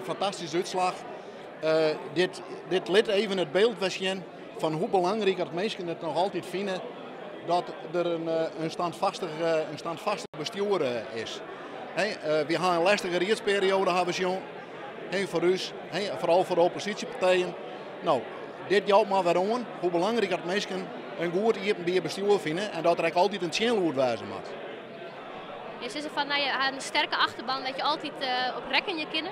Fantastyske útslach. Dit, dit lit even it byld wer sjen fan hoe belangryk dat minsken it noch altyd fine dat der in standfastich bestjoer is. Hey, wy ha in lêstige riedsperioade hawwe sjoen. Hey, foar ús, hey, foaral foar de opposysjepartijen. No, dit jout mar wer oan hoe belangryk dat minsken in goed iepenbier bestjoer fine en dat der ek altyd in tsjinlûd wêze moat. Je sizze fan, no, je ha in sterke achterban dat je altyd op rekkenje kinne.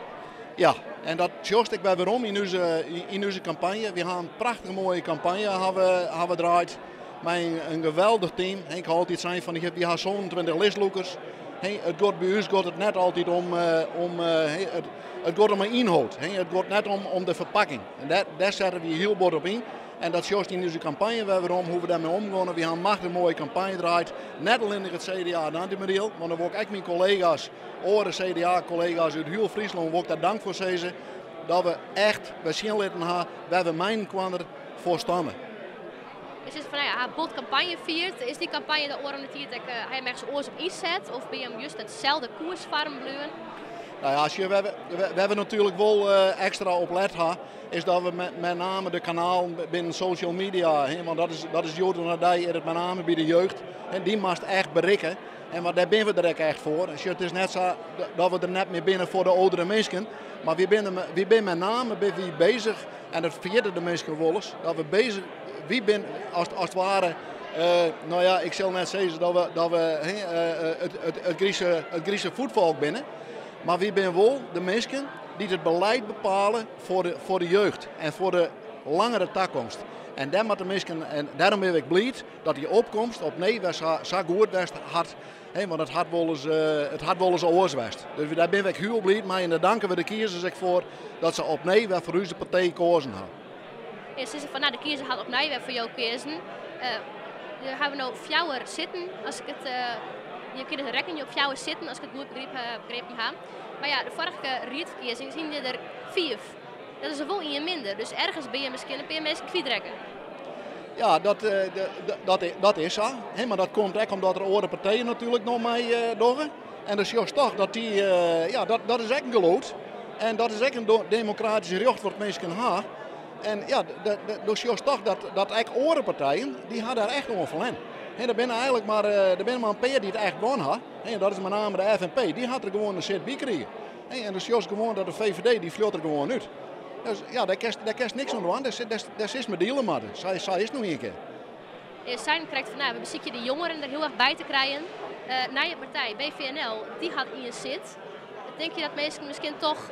Ja, en dat sjochst ek wer werom yn ús kampanje. Wy ha in prachtich moaie kampanje hawwe we draaid. Mei in geweldich team. Ik ha altyd sein fan, wy ha 27 listlûkers. It giet by ús giet it net altyd om, it giet om de ynhâld. It giet net om de ferpakking. En dêr sette wy hiel bot op yn. En dat sjochst yn ús kampanje wer werom, hoe't we dêrmei omgean. Wy ha in machtich moaie kampanje draaid. Net allinnich it CDA en Dantumadiel, mar dan wol ik ek myn kollega's, oare CDA-kollega's út hiel Fryslân, wol ik dêr tank foar sizze, dat we echt wer sjen litten ha wêr't we mei-inoar foar steane. Je sizze fan, no ja, ha bot kampanje fierd. Is dy kampanje de ôfrûne tiid ek, ha je ergens oars op ynset? Of binne je just itselde koers farren bleaun? No ja, sjoch, we hawwe natuerlik wol ekstra op let ha, is dat we mei name de kanalen binnen social media, hè, want dat is hjoed-de-dei it mei name by de jeugd, en dy moatst echt berikke. En want dêr binne we der ek echt foar. Sjoch, it is net sa dat we der net mear binne foar de âldere minsken, mar wy binne mei name binne wy beuzich, en dat ferjitte de minsken wolris, dat we beuzich, wy binne as it ware, no ja, ik sil net sizze dat we, hè, it grize voetvolk binne, mar wy binne wol de minsken dy't it belied bepale foar de jeugd en foar de langere takomst. En dêr moatte de minsken, en dêrom bin ik bliid dat dy opkomst opnij wer sa goed west hat. Hè, want it hat wolris oars west. Dus dêr binne we hiel bliid mei en dêr tankje we de kiezers ek foar dat se opnij wer foar ús partij keazen ha. Ja, se sizze fan, no, de kiezer hat opnij wer foar jo keazen. We hawwe no fjouwer sitten, je kinne rekkenje op fjouwer sitten, as ik it goed begrepen ha. Mar ja, de foarige riedsferkiezings wiene der fiif. Dat is der wol ien minder. Dus ergens binne je miskien in pear minsken kwytrekke. Ja, dat is sa. Hè, mar dat komt ek omdat der oare partijen natuerlik noch mei dogge. En dan sjochst dochs dat dy, ja, dat is ek in gelûd. En dat is ek in demokratysk rjocht wat minsken ha. En ja, do sjochst dochs dat ek oare partijen, dy ha dêr echt oan ferlern. Hè, der binne mar in pear dy't it echt wûn ha. Hè, dat is mei name de FNP, dy hat der gewoan in sit by krigen. Hè, en dan sjochst gewoan dat de VVD, dy fljocht der gewoan út. Dus ja, dêr kinst niks oan dwaan, dêr silst mei deale moatte. Sa is it no ien kear. Je seinen krekt fan, no, we besykje de jongeren der hiel erch by te krijen. Nije partij, BVNL, dy hat ien sit. Tinke je dat minsken miskien dochs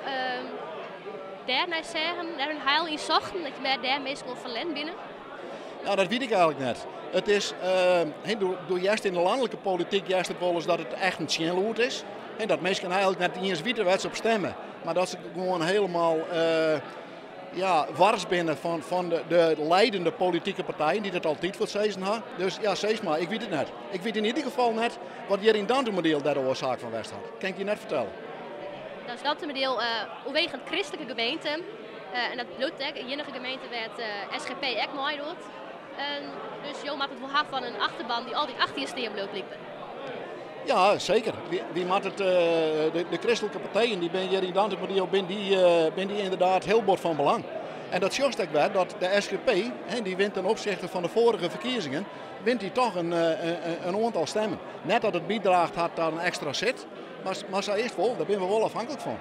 dêr nei seagen, dêr hun heil yn sochten, dat je dêr minsken wol ferlern binne? Ja, dat wit ik eigentlik net. It is, do hearst yn de lanlike polityk hearst it wolris dat it echt in tsjinlûd is. En dat minsken eigentlik net iens witte wêr't se op stimme. Mar dat se gewoan hielendal ja, wars binne fan de liedende politike partijen dy't it altyd foar it sizzen ha. Dus ja, sis mar, ik wit it net. Ik wit yn ieder gefal net wat hjir yn Dantumadiel dêr de oarsaak fan west hat. Kin ik je net fertelle. Dat is Dantumadiel oerwegend kristlike gemeente. En dat bliuwt ek, de iennige gemeente wêr't SGP ek meidocht. Dus jo moatte it wol ha fan in achterban dy't altyd achter je stean bliuwt, blykber. Ja, seker. Wy moatte it, de kristlike partijen dy binne hjir yn Dantumadiel binne dy ynderdaad hiel bot fan belang. En dat sjochst ek wer, dat de SGP, hè, dy wint ten opsichte fan de foarige ferkiezingen, wint dy dochs in oantal stimmen. Net dat it bydraacht hat ta in ekstra sit, mar sa is it wol, dêr binne we wol ôfhinklik fan.